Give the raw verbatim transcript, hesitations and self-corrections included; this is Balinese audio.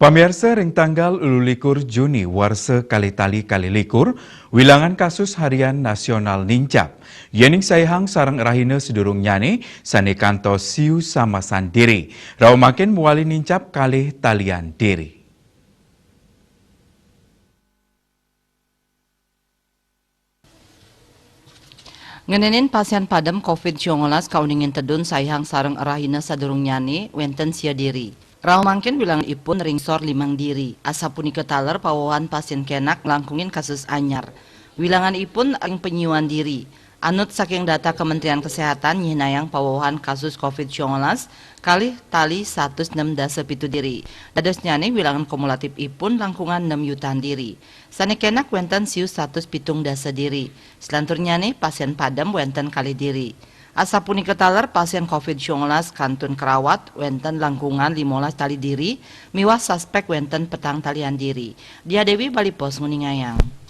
Pamiarsa, ring tanggal likur Juni warsa kalih tali kalih likur, wilangan kasus harian nasional nincap. Yéning saihang sareng rahina sadurungnyané sané kantos siu samasan diri. Rauh mangkin mawali nincap kalih talian diri. Ngenénin pasién padem covid sangalas kauningin tedun saihang sareng rahina sadurungnyané wénten sia diri. Rauh mangkin wilanganipun ringsor limang diri. Asapunika taler pawewahan pasién kénak nglangkungin kasus anyar. Wilanganipun ring panyiuan diri. Anut saking data Kementerian Kesehatan nyihnayang pawewahan kasus covid sangalas kalih tali satus nem dasa pitu diri. Dadosnyané wilangan kumulatifipun langkungan nem yutaan diri. Sané kénak wénten siu satus pitung dasa diri. Selanturnyané pasién padem wénten kalih diri. Asapunika taler pasién covid sangalas kantun karawat wénten langkungan limolas tali diri miwah suspék wénten petang talian diri. Dia Dewi, Bali Post, nguningayang.